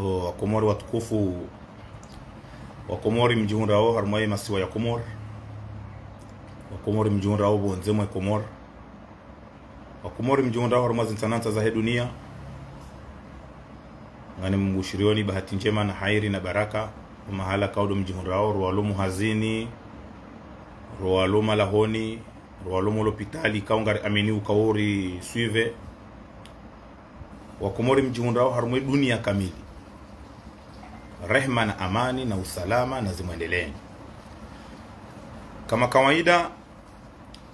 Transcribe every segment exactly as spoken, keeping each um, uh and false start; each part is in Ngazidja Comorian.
Wakomori watukufu, Wakomori mdjihundrao harumwa ye masiwa ya Komori, Wakomori mdjihundrao pvondze mwe Komori, Wakomori mdjihundrao harumwa zintsanantsa zahe dunia, nganimbushirioni bahati ndjema na hairi na baraka, mahala kaudo mdjihundrao, rwalo muhazini, rwalo malahoni, rwalo molopitali, kaungari amini ukauri suive. Wakomori mdjihundrao harumwa ye dunia kamili, rehma na amani na usalama nazimwendeleeni. Kama kawaida,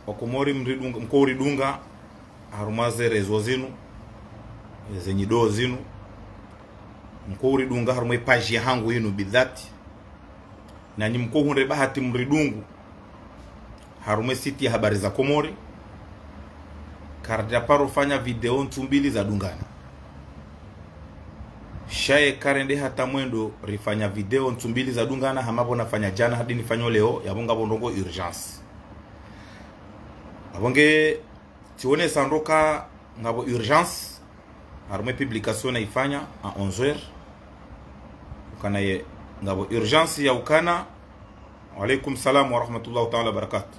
Wakomori mridunga, mkouridunga harumwa ze réseaux zinu, ze nyido zinu, mkouridunga harumwa ye page yahangu yinu bidhati, nanyi mkouhundre bahati mridungu harumwa ye site ya Habari za Komori, karidja paro fanya video ntsu mbili zadungana. Sha ye karende hata mwendo rifanya video ntsu mbili zadungana, hama pvo nafanya djana hadi nifanyo leo, yapvo ngapvo ndrongo urgence. Apvo nge tsionesa ndroka ngapvo urgence, harumwa ye publication naifanya à onze heures. Ukana ye ngapvo urgence ya ukana. Wa alaikum salam wa rahmatullahi ta'ala wa barakatuh.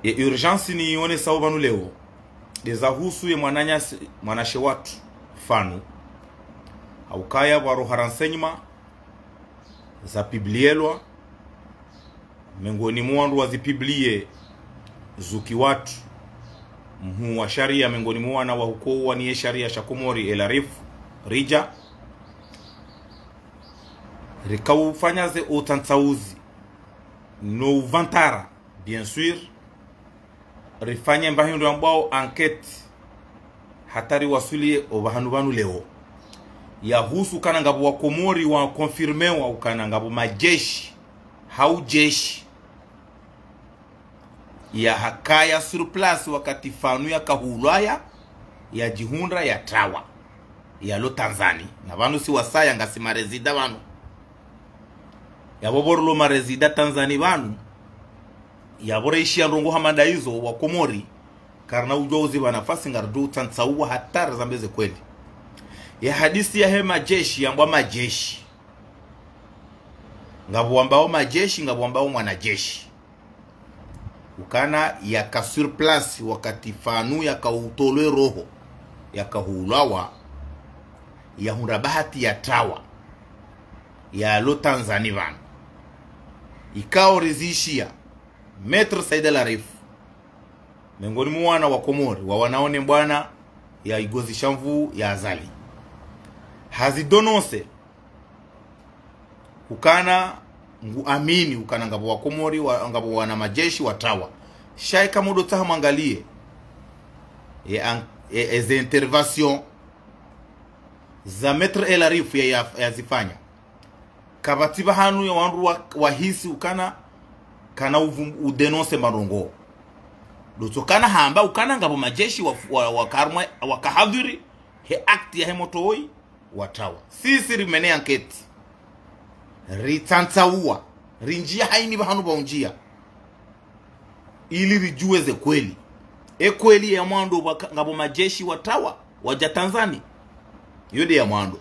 Ye urgence nionesao pvanu leo, nde zahusu ye mwananyasi, mwanashe watru Fanu, haukaya pvwaroha renseignement zapublielwa, mengoni mwa wandru wazipublie Zuki Watru, mhuu wa sharia mengoni mwa wana wa hukowa ni ye sharia sha Komori, El Arif Ridja. Rikaufanya ze utsantsauzi no uvantara, bien sûr, rifanye mba hindru yambwao enquête, hata riwaswili opvahanu pvanu leo. Yahusu ukana ngapvo Wakomori wa confirmewa ukana ngapvo madjeshi, hau jeshi, yahakaya sur place wakati Fanu yakahulwaya, yadjihundra yatrawa, yalo Tanzani. Na pvanu si wasaya ngasi marezida pvanu. Yapvo pvo rilo marezida Tanzani pvanu, yapvo reishiya ndrongo hama nda izo Wakomori, karina udjuwa uzipva nafasi, ngaridjo utsantsauwa hata rizambe ze kweli. Ye hadisi yahe madjeshi, yambwa madjeshi. Ngapvo wambao madjeshi, ngapvo wambao mwanajeshi. Ukana yaka sur place wakati Fanu yakautolwa roho, yakahulwawa, yahundra bahati yatrawa, yalo Tanzani pvanu. Ikao rizishiya, Maître Said El Arif, mengoni mwa wana wa Komori, wa wanaone mbwana ya Igozi Shamvu ya Azali, hazidénoncer ukana ngu amini ukana ngapvo Wakomori, wa, ngapvo wana madjeshi watrawa. Sha ika mdo tsaha mwangalie, e, an, e, e, ze intervention za Maître El Arif ya, ya, yazifanya. Kapvatsi pvahanu ya wandru wa, wahisi ukana kana uvum, udénoncer marongo. Ndo tsokana hamba ukana ngapvo madjeshi wa, wa, wa karmwe, wakahadhiri he acte yahe motro woyi, watrawa. Sisi rimene enquête, ritsantsauwa, rinjiya haini pvahanu pvaunjiya, ili ridjuwe ze kweli. E kweli ya mwando pvaka, ngapvo madjeshi watrawa, wadja Tanzani. Iyo nde ya mwando.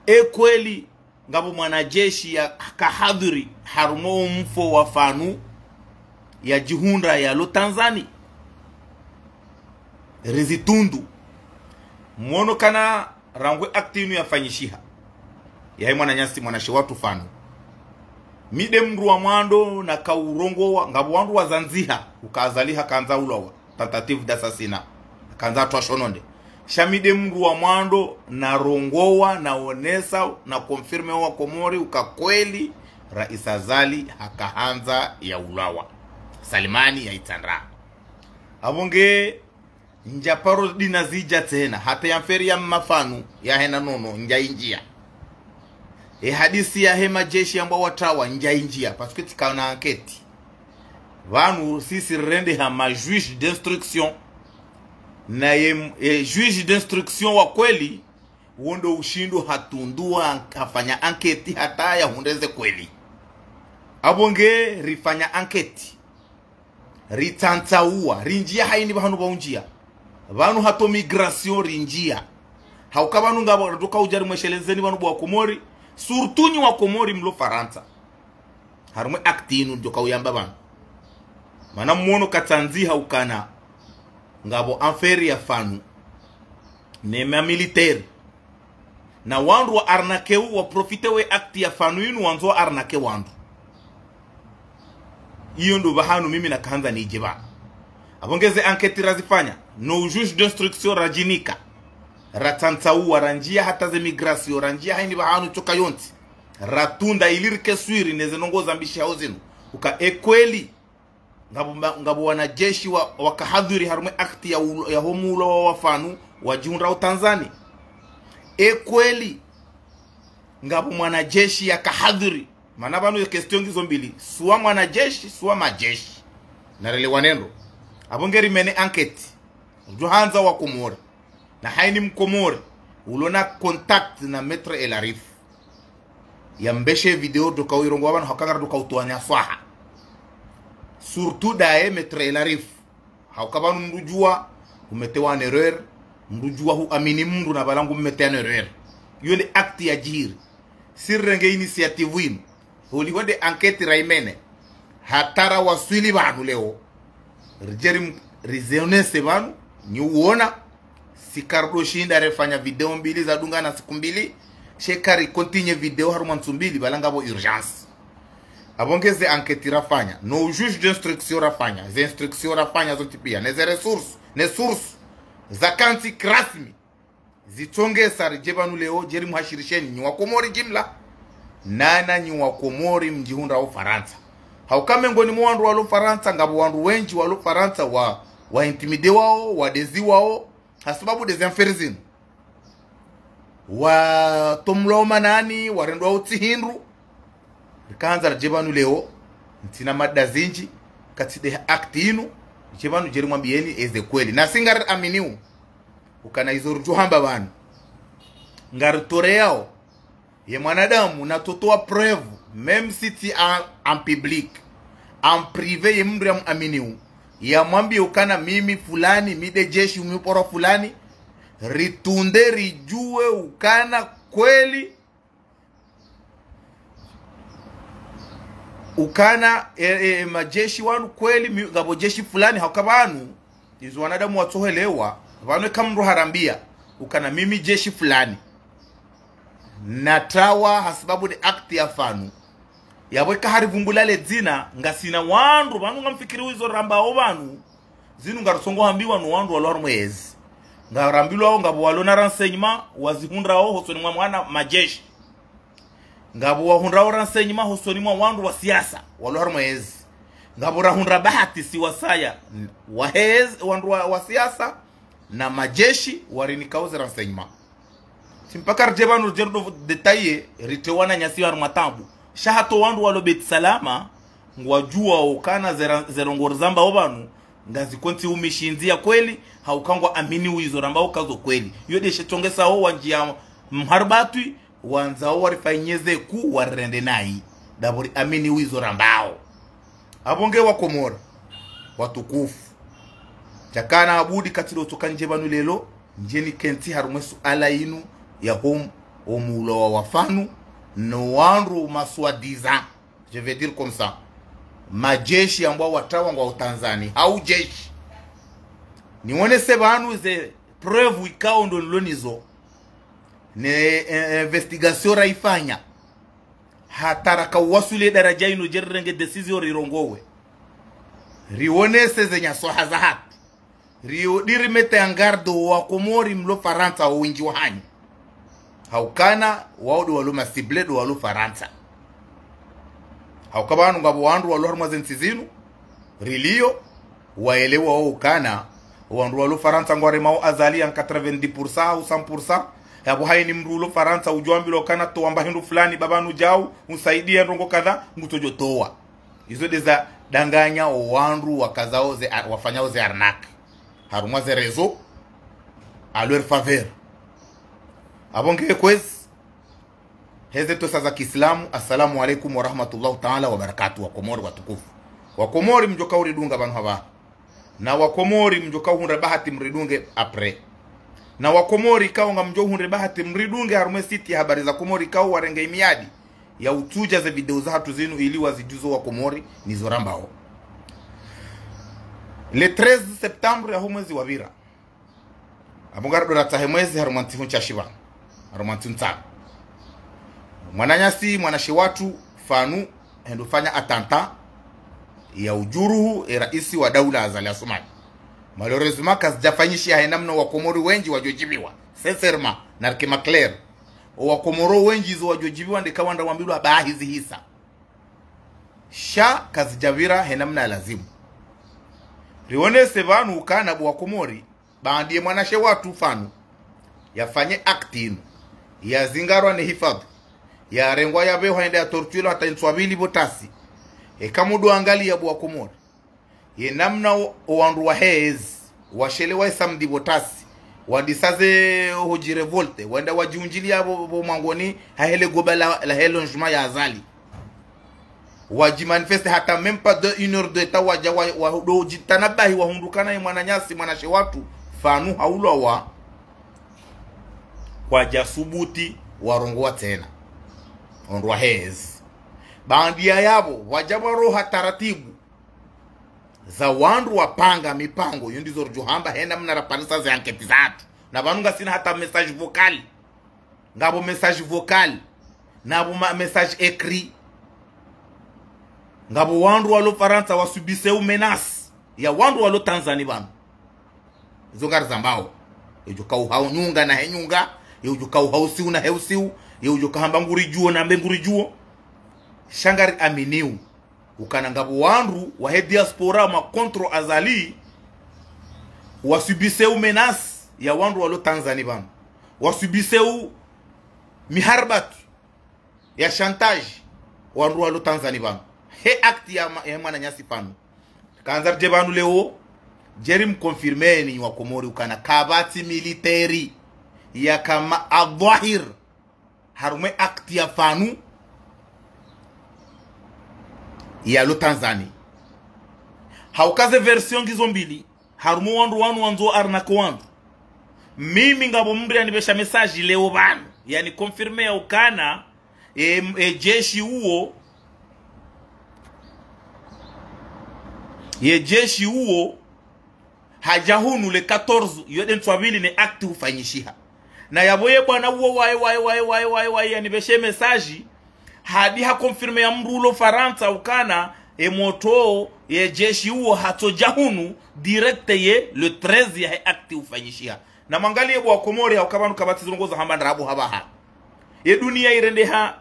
E kweli ngapvo mwanajeshi yakahadhiri harumwa omfo wa Fanu, yadjihundra yalo Tanzani. Rizitundu. Mwono kana rangu acte inu yafanyishiha, yahe mwananyasi, mwanashe watru Fanu, mi nde mndru wa mwando nakaurongowa, ngapvo wandru wazandziha uka Azali hakandza ulwawa, tentative d'assassinat, hakandza atrwa shononde. Sha mi nde mndru wa mwando narongowa, naonesa, na confirmer Wakomori uka kweli Rais Azali hakahandza yaulwawa, Salimani ya Itsandra. Apvo nge ndja paro dina zidja tsena, hata ye affaire ya mma Fanu, yahe na nono, ndja injiya. E hadisi yahe madjeshi yambwa watrawa, ndja injiya, parce que tsika na enquête. Pvanu sisi rirendeha ma juge d'instruction. Na ye, e juge d'instruction wa kweli, wo ndo ushindo hatunduwa, hafanya enquête hata yahundre ze kweli. Apvo nge rifanya enquête, ritsantsauwa, rinjiya haini pvahanu pvaunjiya. Pvanu hata o migration rinjiya. Hauka pvanu ngapvo, ndo ka udjari mweshelezeni pvanu bo Wakomori, surtout nyi Wakomori mlo Farantsa. Harumwa ye acte inu ndo ka uyamba pvanu. Mana mwono katsandziha ukana ngapvo affaire ya Fanu ne ma militaire. Na wandru wa arnaquer, wa profiter we acte ya Fanu inu, wandzo wa arnaquer wandru. Iyo ndo pvahanu mimi nakahandza nidje pvanu. Apvo nge ze enquête razifanya, no juge d'instruction radjinika, ratsantsaua, randjia hata ze migration, randjia hayini pvahanu tsoka yontsi, ratsunda ili rike swiri ne ze ndrongoo zambishihao zinu. Uka ekweli, ngapvo ma-, ngapvo wanajeshi wa, wakahadhuri harumwa ye acte ya ulo-, ya ho muulo wa Fanu wadjihundrao Tanzania. Ekweli, ngapvo mwanajeshi yakahadhuri. Mana pvanu ye question ngizo mbili. Swa mwanajeshi, swa majeshi. Narelewane ndro. Apvo nge rimene enquête. Udjo handza Wakomori. Na hayini Mkomori ulo na contact na Maître El Arif, yambeshe video ndo ka uirongoa pvanu, hauka ngaridjo ka utowa nyasaha. Surtout ndaye Maître El Arif. Hauka pvanu mndru udjua umetewa en erreur, mndru udjua huamini mndru na pvala ngu mmetea en erreur. Iyo nde acte yadjiri. Si rirenge initiative inu. Holiho nde enquête raimene. Hata rawaswili pvanu leo, ridje ri-, rizionese pvanu, nyi uona. Si karidjo shinda rifanya video mbili zadungana siku mbili, sha ka ri continuer video harumwa ntsu mbili, pvala ngapvo urgence. Apvo nge ze enquête rafanya, no juge d'instruction rafanya, ze instruction rafanya zontsi pia, ne ze ressources, ne sources, zakantsi kirasmi. Zitsongesa ridje pvanu leo, djeri muhashirisheni nyi Wakomori jimla, na na nyi Wakomori mdjihundrao Farantsa. Hauka mengoni mwa wandru walo Farantsa, ngapvo wandru wendji walo Farantsa wa, wa intimider wao, wadezi wao, hasibabu de ze affaire zinu. Watomlwa omanani, warendwa utsi hindru. Rikahandza ridje pvanu leo, ntsina mada zindji, katsi de acte inu, ridje pvanu djeri mwambieni eze kweli. Na si ngariaminiu ukana izo ridjo hamba pvanu, ngaritoreao, ye mwanadamu natsotowa preuve, même si tsi en, en public, en privé, ye mndru yamuaminiu, yamwambie ukana mimi fulani, mi nde jeshi, mi uporo fulani, ritunde ridjue ukana kweli ukana, e, e, majeshi wanu kweli, mi-, ngapvo jeshi fulani, hauka pvanu, izo wanadamu watsohelewa, pvanu eka mndru harambia ukana mimi jeshi fulani natrawa hasibabu de acte ya Fanu. Yapvo eka harivumbula le dzina, ngasina wandru, pvanu ngamfikiri izo rambao pvanu, zinu ngarisongo hambiwa no wandru walo harumwa yezi. Ngarambilwao ngapvo walo na renseignement, wazihundrao hosoni mwa mwana majeshi. Ngapvo wahundrao renseignement hosoni mwa wandru wa siasa, walo harumwa yezi. Ngapvo rahundra bahati si wasaya, n-, wahezi, wandru wa, wa siasa, na majeshi, warinikao ze renseignement. Si mpaka ridje pvanu ridje ridjo détailler, ritewana nyasi harumwa tabu. Sha hata wandru walo Beit Salama, ngwadjuao ukana zera-, ze ndrongoo rizambao pvanu, ngazikontsi umishindzi ya kweli, hauka ngwaamini izo rambao uka zo kweli. Iyo de she tsongesao wandjia mharibatwi, wandzao warifanyie ze ku, warirende nayi. Ndapvo riamini izo rambao. Apvo nge Wakomori watukufu, tsakana abudi katsi do tsoka ndje pvanu leo, ndje nikentsi harumwa ye suala inu ya hom-, omuulo wa Fanu, no wandru ma soi-disant, je vais dire comme ça, majeshi ambao watrawa ngwao Tanzania, hau jeshi. Nionese pvanu ze preuve ikao ndo nilo nizo. Ne, eh, investigation raifanya. Hata raka uwaswili ye daraja inu djeri renge décision rirongowe. Rionese ze nyasaha za haki. Rio diri mettre en garde Wakomori mlo Farantsa wo windji wahanyu. Haukana, wao de walo ma ciblés de walo Farantsa. Hauka pvanu ngapvo wandru walo harumwa ze ntsi zinu, rilio, waelewa wo ukana, wandru walo Farantsa ngwaremao Azali en quatre-vingt-dix pour cent au cent pour cent, yapvo hayini mndru ulo Farantsa udjo ambilwa ukana towa mba hindru fulani, baba nudjau, unsaidia ndrongoo kadha, ngutsodjo towa. Izo de za danganya o wandru wakazao ze ar-, wafanyao ze arnaque harumwa ze réseaux à leur faveur. Apvo nge kwezi, heze tosa za kiislamu, assalamu alaikum wa rahmatullahi taala wa barakatuh, Wakomori watukufu. Wakomori mdjoka uridunga pvanu hapvaha. Na Wakomori mdjoka uhundra bahati mridunge après. Na Wakomori ikao ngamdjo hundre bahati mridunge harumwa e site ya Habari za Komori ikao warenge imiadi ya utsudja ze video zahatru zinu ili wazidjuze Wakomori nizo rambao. Le treize septembre yaho mwezi wapvira. Apvo ngarido ratsahe mwezi harumwa ntsihu ntsashi pvanu. Harumwa ntsihu ntsanu. Mwananyasi, mwanashe watru, Fanu, hende ufanya attentat ya udjuruhu e raisi wa daula Azali Assoumani. Malheureusement, kazidjafanyishiha he namna Wakomori wendji wadjodjiviwa. Sincèrement, narike ma clair. O Wakomori wendji izo wadjodjiviwa ndeka wandra wambilwa bahi zihisa. Sha kazidjapvira he namna ya lazimu. Rionese pvanu ukana bo Wakomori, baanda ye mwanashe watru Fanu yafanye acte inu, yazingarwa ne hifadhwi, yarengwa yapvehwa yende yatorturwa hata ntswa mbili pvo tasi. Eka mdo angalia bo Wakomori, ye namna o, o wandru wa hezi, washelewa e samedi pvo tasi, wandisa ze hodji révolte, wenda wadjiundjilia pvo, pvo mwangoni, hahe le goba la, lahe logement ya Azali. Wadjimanifeste hata même pas de une heure de temps wadja wa, wa, ndo djitanabahi wahundru ukana ye mwananyasi, mwanashe watru, Fanu haulwa wa, kwadjasubuti warongowa tsena. Wandru wa hezi. Baanda yapvo, wadja waroha taratibu za wandru wapanga mipango, yo ndizo ridjohamba he namna raparisa ze enquête zahatru. Na pvanu ngasina hata message vocal. Ngapvo message vocal, napvo ma message écrit. Ngapvo wandru walo Farantsa wasubiseo menace ya wandru walo Tanzanie pvanu. Izo ngarizambao. Ye udjo kauhao nyunga na he nyunga, ye udjo kauhao usiu na he usiu, ye udjo kahamba nguridjuo na mbe nguridjuo. Sha ngariaminiu ukana ngapvo wandru wahe diaspora ma contre Azali, wasubiseo menace ya wandru walo Tanzanie pvanu. Wasubiseo miharbat ya chantage wandru walo Tanzanie pvanu. He acte ya ma, ya mwananyasi Fanu. Kandza ridje pvanu leo, djeri mconfirmeni Wakomori ukana kapvatsi militaire yaka ma adhwahir harumwa e acte ya Fanu yalo Tanzanie. Hauka ze version ngizo mbili, harumwa wandru wanu wandzo arnaquer wandru. Mimi ngapvo mdru yanipvesha message leo pvanu, yaniconfirme ya ukana, e, e jeshi uwo, ye jeshi uwo, hadja hunu le quatorze, yo nde ntswa mbili ne acte ufanyishiha. Na yapvo ye bwana uwo waye, waye, waye, yanipveshe message, hadi haconfirme ya mdru ulo Farantsa ukana, e motro, ye jeshi uwo hatsodja hunu, direct ye le treize yahe acte ufanyishiha. Na mwangalie bo Wakomori hauka pvanu kapvatsi zirongozo hamba ndrabo hapvaha. Ye dunia irendeha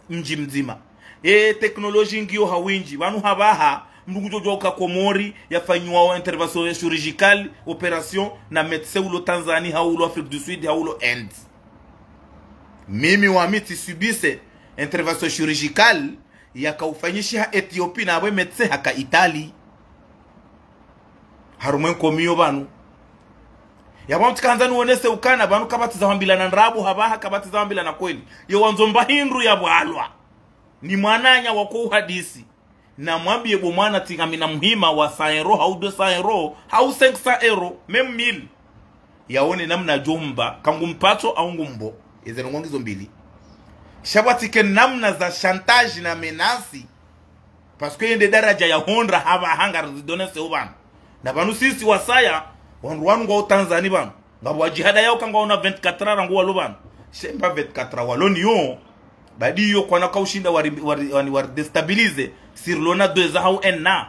mdji mdzima. Ye technologie ngiyo ha windji. Pvanu hapvaha, mdru ngudjodjua uka Komori yafanyiwao intervention chirurgicale, opération, na médecin ulo Tanzanie, hau ulo Afrique du Sud, hau ulo Inde. Mimi wami tsisubise intervention chirurgicale yaka ufanyishiha Ethiopie na apvo e médecin haka Italie. Harumwa e nkomiyo pvanu. Yapvo mtsikandza niwonese ukana pvanu kapvatsi za wambilana ndrabo hapvaha, kapvatsi za wambilana kweli. Ye wandzo mba hindru ya pvalwa ni mwananya wako uhadisi. Na mwambie bo mwana tsi ngamina muhima wa cent euros, hau deux cents euros, hau cinq cents euros, même mille. Yaone namna djomba, ka ngumpvatso au ngumbo. Eze ndrongoo ngizo mbili. Sha pvatsike namna za chantage na menace. Parce que ye nde daraja ya hondra hapvaha ngarizidonese upvanu. Na pvanu sisi wasaya, wandru wanu ngwao Tanzanie pvanu. Ngapvo wadjihada yao ka ngwaona vingt-quatre heures rangu walo pvanu. Sha mba vingt-quatre heures walo niyo. Badi iyo kwana kaushinda wari, wari, wari, wari déstabiliser. Si rilona deux ans hau un an.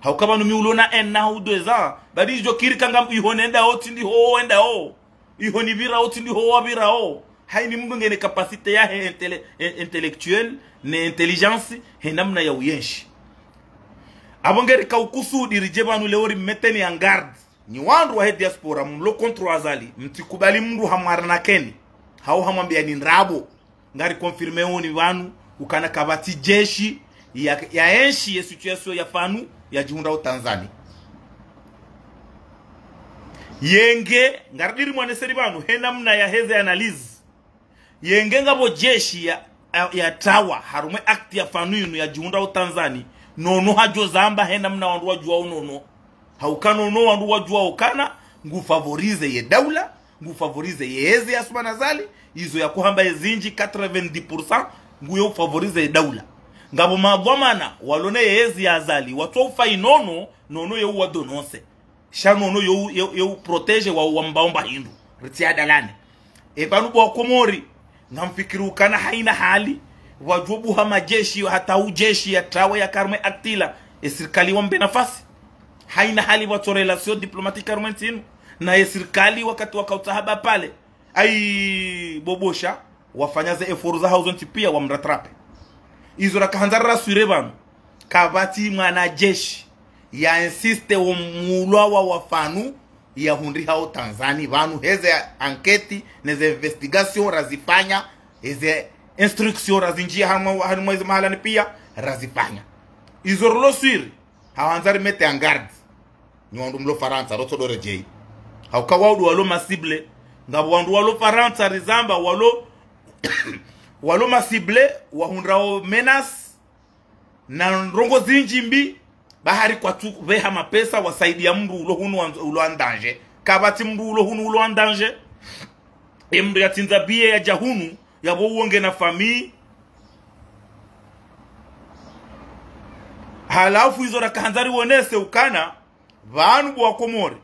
Hauka pvanu mi ulona un an hau deux ans. Badi idjo kiri ka ngam iho nendao tsi ndiho wendao. Iho nipvirao tsi ndiho wapvirao. Haini mdru ngena capacité yahe intele, in, intellectuelle, ne intelligence, he namna ya uyenshi. Apvo ngerika ukusudi ridje pvanu leo rimeteni en garde. Nyi wandru wahe diaspora mlo contre Azali, mtsikubali mdru hamwarnakeni. Hau hamwambiani ndrabo. Ngariconfirmeoni pvanu, ukana kapvatsi jeshi, ya, yaenshi ye situation ya Fanu, yadjihundrao Tanzanie. Yenge, ngaridiri mwaneseni pvanu, he namna yaheze analyse. Yenge ngapvo jeshi ya, ya, yatawa, harumwa e acte ya Fanu inu yadjihundrao Tanzanie, nono hadjo zamba he namna wandru wadjuao nono. Hauka nono wandru wadjuao ukana, ngu favoriser ye daula, ngu favoriser ye ezi ya Assoumani Azali, izo ya kuhamba ezindji quatre-vingt-dix pour cent nguyo u favoriser ye daula. Ngapvo madhwamana walo ne ye ezi ya Azali, watso ufa inono, nono ye uwa dénoncer. Sha nono ye u, ye, ye u protéger wa, wa mbaomba hindru. Ritsi adalane. E pvanu bo wa Komori, ngamfikiri ukana haina hali, wadjo buha majeshi, hata ujeshi ya trawe ya harumwa ye ACT la, e sirikali wambe nafasi. Haina hali watso relation diplomatique harumwa ntsi inu. Na ye sirikali wakati waka utsaha ba pale. Ayi bobosha, wafanya ze efforts zahao zontsi pia wamrattraper. Izo raka handza rassurer pvanu. Kapvatsi mwanajeshi ya insister wo muulwa wa wafanu ya hundri hao Tanzanie pvanu, heze enquête, neze investigation razifanya, heze instruction razinjia harumwa, harumwa heze mahalani pia, razifanya. Izo rilo sûr, hawandza ri mettre en garde. Nyi wandru mlo Farantsa, rotso dore jei. Hauka wandru walo ma cible, ngapvo wandru walo Farantsa rizamba walo, walo ma cible, wahundrao menace, na ndrongo zindji mbi, bahari kwatsu pveha mapesa wasaidia mndru ulo hunu wa, ulo en danger. Kapvatsi mndru ulo hunu ulo en danger. E mndru yatsindza billet yaja hunu, yapvo uonge na famille. Halafu izo raka handza riwonese ukana, pvanu bo wa Komori,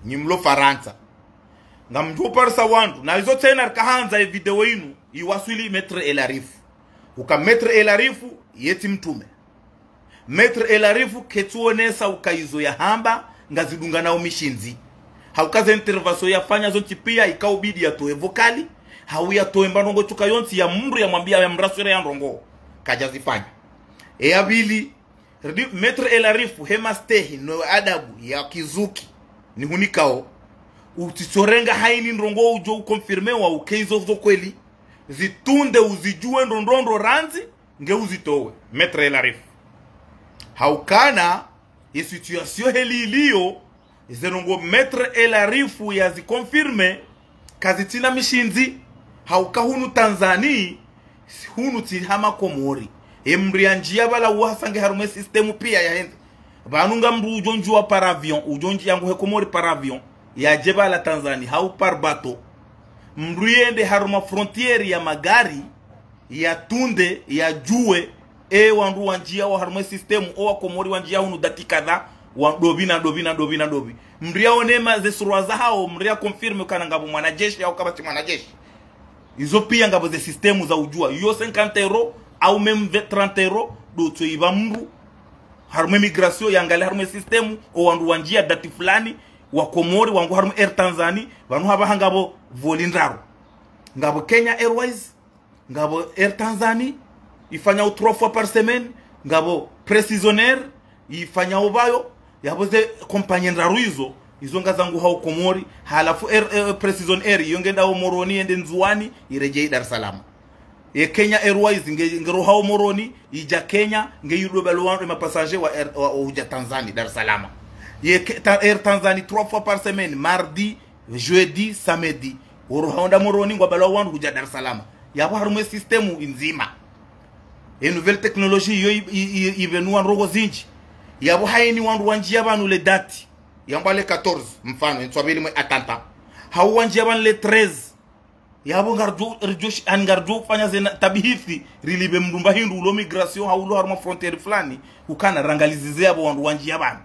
nyi mlo Farantsa, ngamdjo parisa wandru, na izo tsena raka handza e video inu iwaswili Maître El Arif. Uka Maître El Arif yetsi mtrume. Maître El Arif ketsuonesa uka izo yahamba ngazidunganao mishindzi. Hauka ze intervention yafanya zontsi pia ika ubidi yatowe vocal, hau yatowe mba ndrongo tsuka yontsi ya mndru yamwambia yamrassurer ya ndrongo. Kajazifanya. E ya pvili, ridi Maître El Arif, he mastehi no adabu ya kizuki nihunikao, utsitsorenga haini ndrongo udjo uconfirmer wa uke izo zo kweli. Zitunde uzijue ndro ndro ndro randzi, nge uzitowe. Maître El Arif. Haukana, ye situation heli iliyo, ze ndrongo Maître El Arif yaziconfirmer, kazitsina mishindzi, hauka hunu Tanzanie, si hunu tsi hama Komori. E mndru yanjia pvala uhasange harumwa e système pia yahendze. Pvanu nga mndru udjo ndjua par avion, udjo ndjia nguhe Komori par avion, yaje pvala Tanzanie, hau par bateau. Mndru yende harumwa frontière ya magari, yatunde, yajue, e wandru wanjia wa harumwa e système, o wa Komori wanjia hunu dati kadha, wa ndopvi na ndopvi na ndopvi na ndopvi. Mndru yaone ma ze surwa zahao, mndru yaconfirmer kana ngapvo mwanajeshi au kapvatsi mwanajeshi. Izo pia ngapvo ze système za ujua. Iyo cinquante euros, au même vingt, trente euros, ndo tso ipva mndru. Harumwa e migration, yangalie harumwa e système, o wandru wanjia dati fulani, wa Komori, wangu harumwa Air Tanzanie, pvanu hapvaha ngapvo vol ndraru. Ngapvo Kenya Airways, ngapvo Air Tanzanie, ifanyao trois fois par semaine, ngapvo Precision Air, ifanyao pvayo, yapvo ze compagnie ndraru izo, izo ngazanguhao Komori, halafu Air, Air, Precision Air, iyo ngendao Moroni, yende Ndzuani, irejei Dar es Salaam. Ye Kenya Airways, nge, nge rohao Moroni, ija Kenya, nge yudo pvalo wandru e mapassager wa Air, wa, wa uja Tanzanie, Dar es Salaam. Ye ke, ta, Air Tanzanie, trois fois par semaine, mardi, jeudi, samedi. Oro haonda Moroni ngwa pvalo wandru huja Dar es Salaam. Yapvo harumwa e système indzima. E nouvelle technologie iyo i, i, i, ipvenua ndrongo zindji. Yapvo haini wandru wanjia pvanu le date. Yambwa le quatorze, mfano, entswa pvili mwe attentat. Hau wanjia pvanu le treize. Yapvo ngaridjo, ridjo shi, ani ngaridjo fanya zena tabihithi, rilipve mndru mba hindru ulo migration hau ulo harumwa frontière fulani, ukana rangalizize yapvo wandru wanjia pvanu.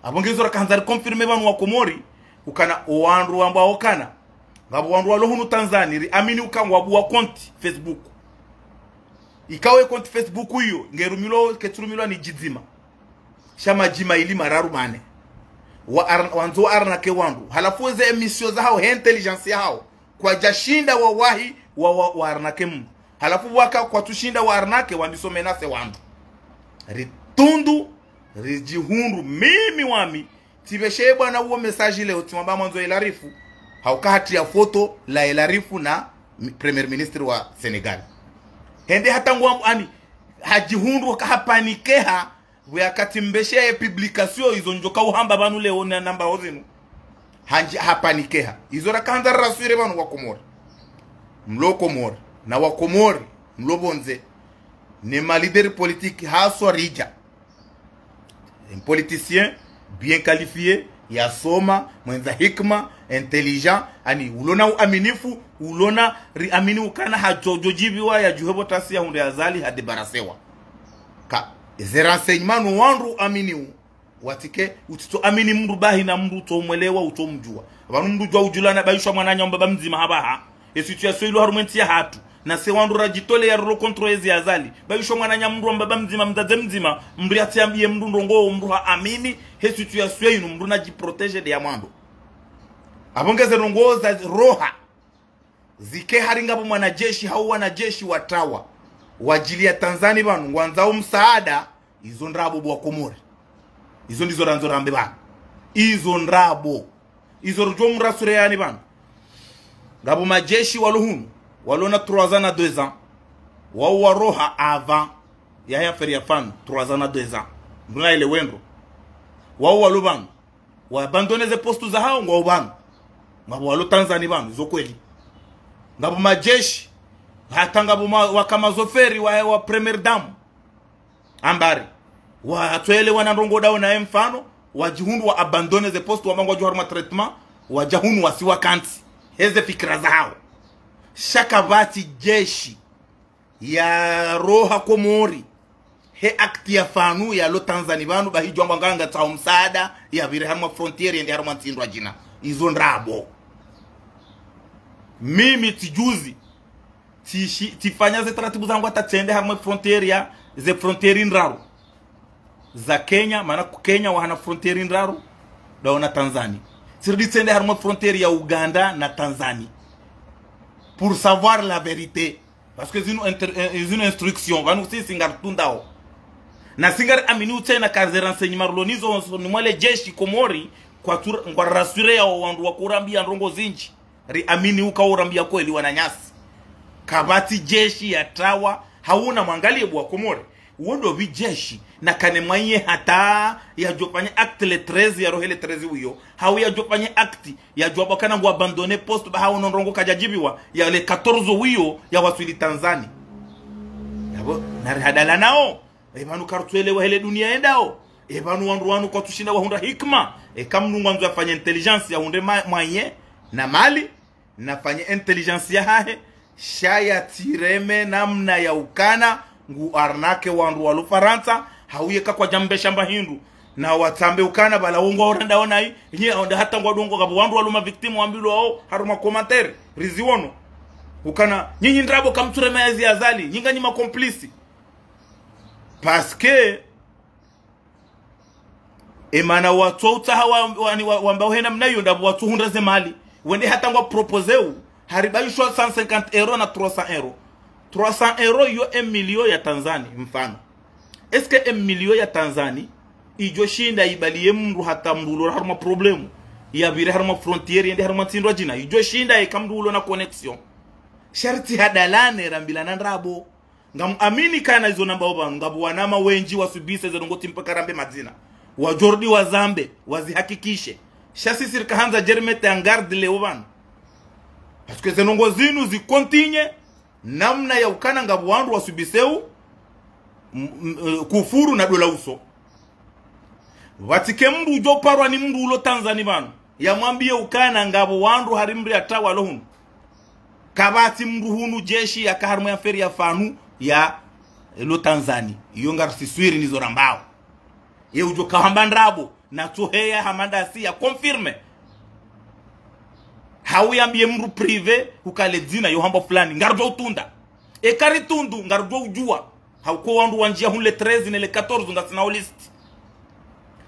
Apvo ngezo raka handza riconfirmer pvanu wa Komori, ukana o wandru wambwao kana. Ngapvo wandru walo hunu Tanzanie, riamini uka ngwabuwa compte Facebook. Ikao e compte Facebook iyo, ngerumilwao, ketsurumilwa ni djidzima. Sha madjima ili mararu mane. Wa ar, wandzo wa arnaquer wandru. Halafu ze émission zahao, he intelligence yahao. Kwadjashinda wawahi, wa, wa, wa arnaquer mndru. Halafu waka kwatsushinda wa arnaquer, wandiso menacer wandru. Ritundu, ridjihundru, mimi wami, tsipveshe bwana uwo message leo, tsimwamba mwandzo El Arif, hauka hatria photo la El Arif na mi, Premier Ministre wa Sénégal. Hende hata ngwambu ani, hadjihundru waka hapanikeha, pvwe yakati mbeshe ye publication izo ndjoka uhamba pvanu leo na namba ozinu. Handji hapanikeha. Izo raka handza rassurer pvanu wa Komori. Mlo Komori. Na wa Komori. Mlo pvondze. Ne ma leader politique haswa ridja. Un politicien bien qualifié, yasoma, mwendza hikima, intelligent, ani ulona uaminifu, ulona riamini ukana hadjo djo djibiwa yadjuhe pvo tasi yahundre Azali hadebarasewa. Ka, eze renseignement no wandru uaminiwo. Watike, utsitso amini mndru bahi na mndru utso mwelewa, utso mdjuwa. Pvanu mndru udjuwa udjulana bayishwa mwananya mbaba mdzima hapvaha. E situation ilo harumwa entsi yahatru. Na se wandru radjitoleya rilo contre ezi Azali. Bayishwa mwananya mndru wa mbaba mdzima, mdzadze mdzima, mndru yatsiambiye mndru ndrongo, mndru haamini, he situation inu, mndru nadjiprotégé nde ya mwando. Apvo ngeze ndrongo za roha. Zike hari ngapvo mwanajeshi, hau wanajeshi watrawa. Wadjiliya Tanzani pvanu, ngwandzao msaada, izo ndrabo bo wa Komori. Izo ndizo randzo rambe pvanu. Izo ndrabo. Izo rudjo mrasure yani pvanu. Ngapvo majeshi walo hunu, walona trois ans na deux ans. Wao waroha avant. Yahe affaire ya Fanu, trois ans na deux ans. Nduna ile wendro. Wao walo pvanu. Wa abandonné ze poste zahao ngwao pvanu. Ngapvo walo Tanzani pvanu, zo kweli. Ngapvo majeshi, hata ngapvo ma, waka mazoferi wa, wa première dame. Ambari. Watsoelewana ndrongo ndao naye mfano, wadjihundru wa abandonné ze poste wamba ngwadjo harumwa traitement, wadja hunu wasiwa kantsi. Heze fikira zahao. Sha kapvatsi jeshi yaroha Komori. He acte ya Fanu yalo Tanzani pvanu, bahi djwamba nganga tsaho msaada, yapvire harumwa frontière, yende harumwa ntsi ndrwadjina. Izo ndrabo. Mimi tsidjuzi, tsishi, tsifanya ze taratibu zangu hata tsende harumwa frontière ya, ze frontière ndraru. Za Kenya, mana ku Kenya wahana frontière ndraru, ndao na Tanzani. Tsirudi tsende harumwa frontière ya Uganda na Tanzani. Pour savoir la vérité. Parce que zinu inter-, eh, zinu instruction, pvanu sisi ngaritsundao. Na si ngariamini utsena ka ze renseignement rilo nazo, so ni mwale jeshi Komori, kwatsu, ngwa rassuré yao wandru wakorambiya ndrongo zindji. Riamini uka urambiya kweli wananyasi. Kapvatsi jeshi yatrawa, hau na mwangaliye bo wa Komori. Wo ndo pvi jeshi, na kane mwaye hata yadjofanya acte le treize, yarohe le treize wiyo. Hau yadjofanya acte, yadjwamba kana ngu abandonné poste ba hau no ndrongo kadjadjibiwa, ya le quatorze wiyo, yawaswili Tanzani. Yapvo, narihadalanao. E pvanu karutsuelewa hele dunia yendao. E pvanu wandru wanu kwatsushinda wahundra hikima. Eka mndru ngwandzo yafanye intelligence yahundre ma, mwaye, na mali, nafanye intelligence yahahe, sha yatsireme namna ya ukana, ngu arnaqué wandru walo Farantsa, hauye ka kwadjambesha mba hindru. Na watsambe ukana, pvala wo ngwao renda onayi, nyi aonda hata ngwadungo ngapvo wandru walo ma victimes wambilwao, harumwa commentaire, riziwono. Ukana, nyinyi ndrabo kamtsureme ezi Azali, nyi nganyi ma complices. Parce que, e mana watso utsaha wa, wa, wa, wamba uhena mna iyo ndapvo watsuhundra ze mali. Wende hata ngwa proposé u, hari bayishwa cent cinquante euros na trois cents euros. Trois cents euros iyo un million ya Tanzani, mfano. Est-ce que un million ya Tanzani, idjo shinda ibaliye mndru hata mndru ulo harumwa problème, yapvire harumwa frontière, yende harumwa ntsi ndrwadjina, idjo shinda eka mndru ulo na connexion. Sha ritsihadalane rambilana ndrabo. Ngamuamini kana izo nambao pvanu, ngapvo wanama wendji wasubise ze ndrongo tsi mpaka rambe madzina. Wadjorudi wazambe, wazihakikishe. Sha sisi rikahandza dje rimete en garde leo pvanu. Parce que ze ndrongo zinu zi continué, namna ya ukana ngapvo wandru wasubiseu, m, m, eh, kufuru na dola uso. Pvatsike mndru udjo parwa ni mndru ulo Tanzani pvanu, yamwambiye ukana ngapvo wandru hari mndru yatrawa lo hunu. Kapvatsi mndru hunu jeshi yaka harumwa ye affaire ya Fanu ya lo Tanzani. Iyo ngarisiswiri nizo rambao. Ye udjo kahamba ndrabo, natsoheya hama ndasi ya confirmé. Hau yambiye mndru privé, uka le dzina yo hamba fulani, ngarudjo utunda. Eka ritundu, ngarudjo udjuwa. Hauka wandru wandjiya hunu le treize ne le quatorze ngasina o liste.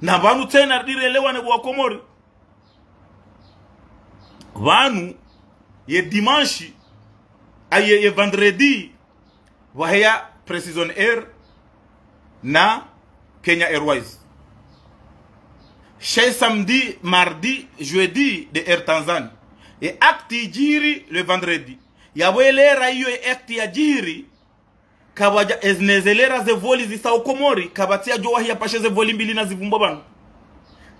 Na pvanu tsena ridirelewane bo wa Komori. Pvanu, ye dimanche, a ye, ye vendredi, pvaheya Precision Air na Kenya Airways. Sha ye samedi, mardi, jeudi nde Air Tanzanie. Ye acte idjiri le vendredi. Yapvo ye lera iyo ye acte yadjiri, kapvadja, ezi ne ze lera ze vol zisa o Komori, kapvatsi yadjo wahi yapashe ze vol mbili na zivumbo pvanu.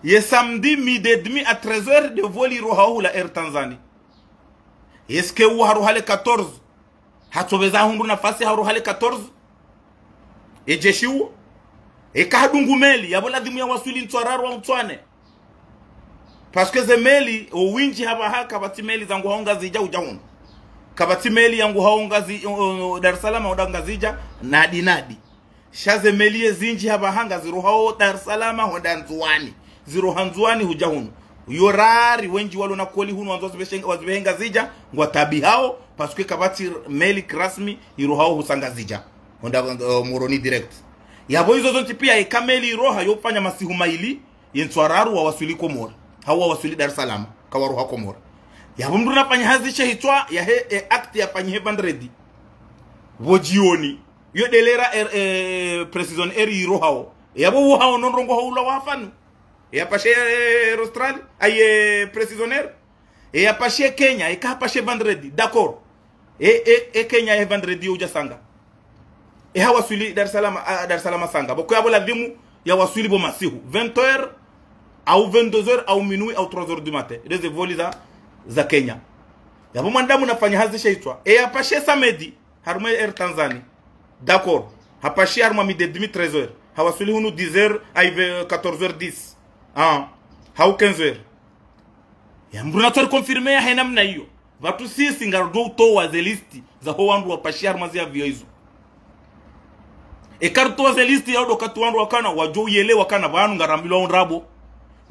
Ye samedi, midi et demi à treize heures nde vol iroha hula Air Tanzanie. Est-ce que uwo haroha le quatorze, hatsopveza hundru nafasi haroha le quatorze? E jeshi uwo. Eka hadungu meli, yapvo ladhimu yawaswili ntsu raru wa ntsu nne. Parce que ze meli, owindji hapvaha kapvatsi meli zanguhao Ngazidja udja hunu. Kapvatsi meli yanguhao Ngazi-, o, o, Dar es Salaam hwenda Ngazidja, nadi nadi. Sha ze meli ezindji hapvaha ngazirohao Dar es Salaam hwenda Ndzuwani. Ziroha Ndzuwani hudja hunu. Yo rari wendji walo na koli hunu wandzo wazipveshe-, wazipvehe Ngazidja, ngwatabihao, parce que kapvatsi meli kirasmi irohao husa Ngazidja hwenda, eh, Moroni direct. Yapvo izo zontsi pia eka meli iroha yofanya masihu mayili, ye ntswa raru wawaswili Komori, hau wawaswili Dar es Salaam, kawaroha Komori. Yapvo mndru nafanya hazi she hitswa yahe, e acte yafanyihe vendredi. Pvo djioni. Yo delera er, e, Précision Air irohao. Yapvo uhao no ndrongoo hau ula wafanu. Yapashe, e, Air Austral, aye, Précision Air. Yapashe Kenya, eka hapashe vendredi, d'accord. E, e, e Kenya e vendredi yo udja sanga. E hawaswili Dar es Salaam, a, Dar es Salaam sanga. Pvoko yapvo ladhimu yawaswili pvo masihu. Vingt heures, au vingt-deux heures, au minuit, au trois heures du matin. Ndo ze voli za, za Kenya. Yapvo mwanadamu nafanya hazi she hitswa. E yapashe samedi, harumwa Air Tanzanie. D'accord. Hapashe harumwa midi et demi, treize heures. Hawaswili hunu dix heures, aye, quatorze heures dix. Ah. Hau quinze heures. Ya mndru natso ri confirmer yahe namna iyo. Pvatsu sisi ngarudjo utowa ze liste zaho wandru wapashia harumwa zi avion izo. Eka rutowa ze liste yaudo kati wandru wakana wadjo uyelewa kana pvanu ngarambilwa undrabo.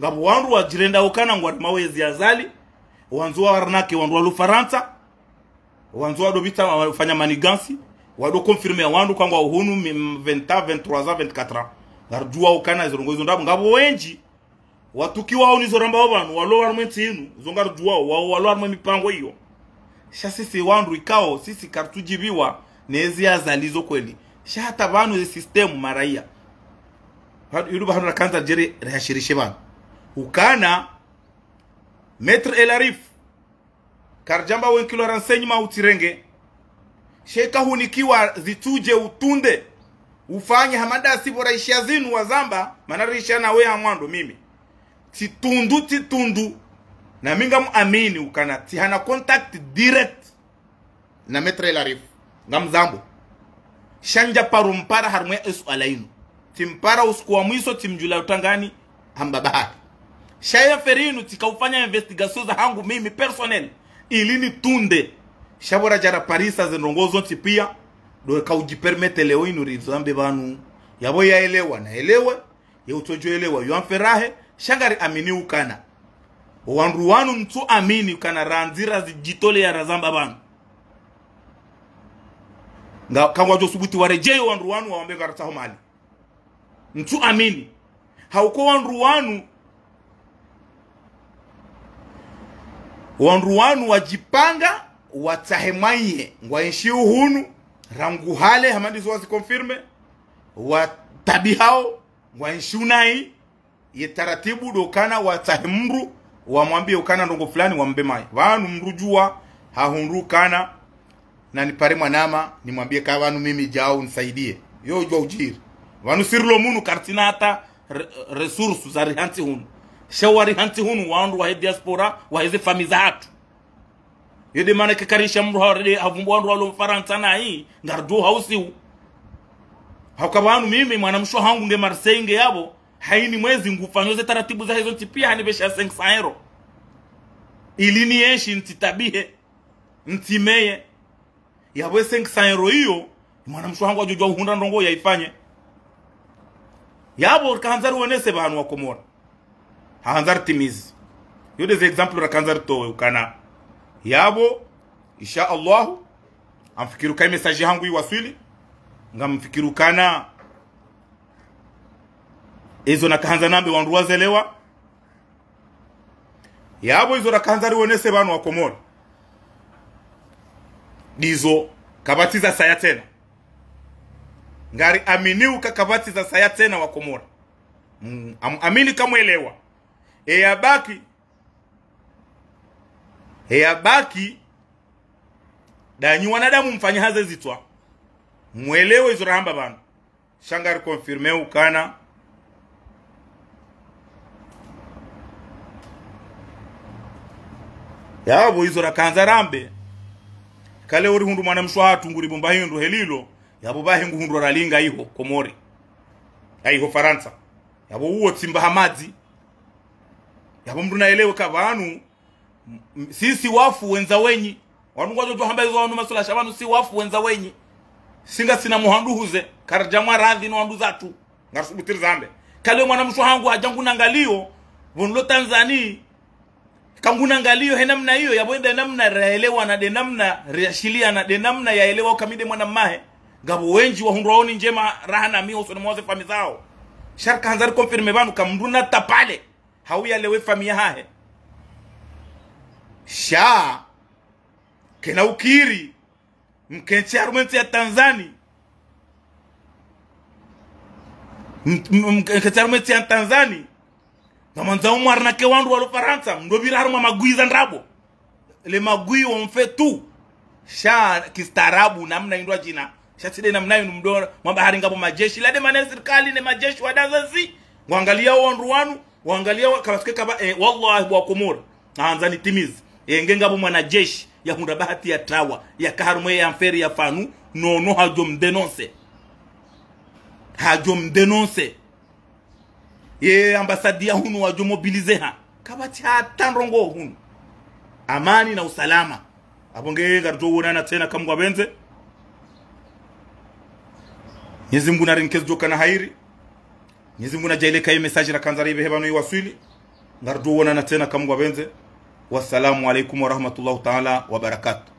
Ngapvo wandru wadjirenda ukana ngwari mawezi ya Azali. Wandzo wa arnaquer wandru walo Farantsa. Wandzo wado pvitsa wafanya manigansi. Wado confirmer ya wandru kangwa uhunu mi-, vingt ans, vingt-trois ans, vingt-quatre ans. Ngarudjuwa ukana zirongoo izo ndrabo. Ngapvo wendji watukiwao nizo rambao pvanu, walo harumwa entsi inu, zo ngarudjuwao, wao walo harumwa emipango iyo. Sha sisi wandru ikao, sisi karitsudjiviwa, nezi Azali zo kweli. Sha hata pvanu ze système maraya. Pvanu, ilu pvanu rakandza djeri rihashirishe pvanu. Ukana, Maître El Arif, karidjamba wenkilwa renseignement utsirenge. Sha eka hunikiwa zitsudje utunde. Ufanye hama ndasi pvo raishia zinu wazamba, mana raishia nawe ha mwando mimi. Tsitundu, tsitundu. Na mi ngamuamini ukana, tsihana contact direct na Maître El Arif. Ngamzambo. Sha ndjaparo mpara harumwa ye suala inu. Tsimpara usiku wa mwiso, tsimdjula utangani, hamba bahari. Sha ye affaire inu, tsika ufanya investigation zahangu mimi personnel. Ili nitunde. Sha pvo radja raparisa ze ndrongoo zontsi pia. Ndo eka udjipermettre leo inu rizambe pvanu. Yapvo yaelewa, naelewe. Ye utsodjoelewa, yo amferahe, sha ngariamini ukana. Owandru wanu mtsuamini ukana randzi razidjitoleya razamba pvanu. Nga, kangwadjo subuti waredjeyi owandru wanu wawambe ngaritsaho mali. Mtsuamini. Hauka owandru wanu, owandru wanu wadjipanga, watsahe mwaye, ngwaenshio hunu, rangu hale, hama ndizo waziconfirmer, watabihao, ngwaenshio nayi, ye taratibu ndo ukana watsahe mndru, wamwambie ukana ndrongoo fulani wambe mayi. Pvanu mndru djuwa, hahundru ukana, nanipare mwanama, nimwambie ka pvanu mimi djau nisaidie. Yo djuwa udjiri. Pvanu sirilo munu karitsina hata re-, ressources za rihantsi hunu. Sha wa rihantsi hunu, wandru wahe diaspora, wahe ze famille zahatru. Yo nde mana kekarisha mndru hawarede havumbu wandru walo Farantsa nayi, ngaridjo hausiu. Hauka pvanu mimi, mwanamshe hangu nge Marseille nge yapvo, hayini mwezi ngufanyo ze taratibu zahe zontsi pia hanipvesha cinq cents euros. Ili nienshi ntsitabihe, ntsimeye. Yapvo ye cinq cents euros iyo, mwanamshe hangu adjodjuwa uhundra ndrongoo yaifanye. Yapvo rikahandza riwonese pvanu wa Komori. Hahandza ritimizi. Yo nde ze exemple rakandza ritowe ukana. Yapvo, insha Allahu, ngamfikiri uka ye message hangu iwaswili. Ngamfikiri ukana ezo nakahandza nambe wandru wazelewa. Yapvo izo rakandza riwonese pvanu wa Komori. Ndizo kapvatsi zasaya tsena. Ngariamini uka kapvatsi zasaya tsena wa Komori. Mm, am-, amini kamwelewa. Eyabaki, eyabaki, ndanyi wanadamu mfanya hazi zitswa. Mwelewe izo rahamba pvanu. Sha ngariconfirmer ukana. Yapvo izo rakandza rambe. Kale urihundru mwanamshe wahatru nguripvo mba hindru helilo. Yapvo pvahe nguhundru ralinga iho Komori. Ayiho Farantsa. Yapvo uwo tsimba hamadzi. Yapvo mndru naelewe ka pvanu, m-, m-, si, si wafu wendza wenyi. Wanu ngwadjo hamba izo wanu maswala sha pvanu si wafu wendza wenyi. Si ngasina muhandru huze, karadja mwaradhi no wandru zatru. Ngarisubutu rizambe. Kale mwana mshe hangu hadja ngunangaliyo, pvo nilo Tanzania, kangunangaliyo he namna iyo, yapvo nde namna raelewana, nde namna riashiliana, nde namna yaelewa uka mi nde mwana mmahe. Ngapvo wendji wahundrwa woni ndjema raha na mi hosoni mwa ze fami zawo. Sha rika handza riconfirme pvanu ka mndru natapale. Hau yalewe fami yahahe. Sha, kena ukiri, mkentsi harumwa entsi ya Tanzania. M-, m-, m-, mkentsi harumwa entsi ya Tanzania. Ngamwandzo mwarnake wandru walo Farantsa, mndro pvira harumwa magwiza ndrabo. Les magouilles ont fait tout. Sha kistaarabu namna indru adjina. Sha tsi nde namna inu mndro, mwamba hari ngapvo majeshi. La nde mana sirikali ne majeshi wa dazazi. Ngwangaliyao wandru wanu, ngwangaliyao, kapvatsi kaba, eh, wallahi bo Wakomori. Handza nitimize. Eh, nge ngapvo mwanajeshi, yahundra bahati yatrawa, yaka harumwa ye affaire ya Fanu, no, no hadjo mdénoncer. Hadjo mdénoncer. Ye ambassade ya hunu wadjo mobiliser ha. Kapvatsi hata ndrongoo hunu. Amani na usalama. Apvo nge ngaridjo wonana tsena ka Mngu apvendze. Mwenyezi Mngu narinike zidjo kana hairi. Mwenyezi Mngu nadjaanlie ka ye message rakandza ripvehe pvanu iwaswili. Ngaridjo wonana tsena ka Mngu apvendze. Wassalamu alaikum warahmatullahi taala wabarakatuh.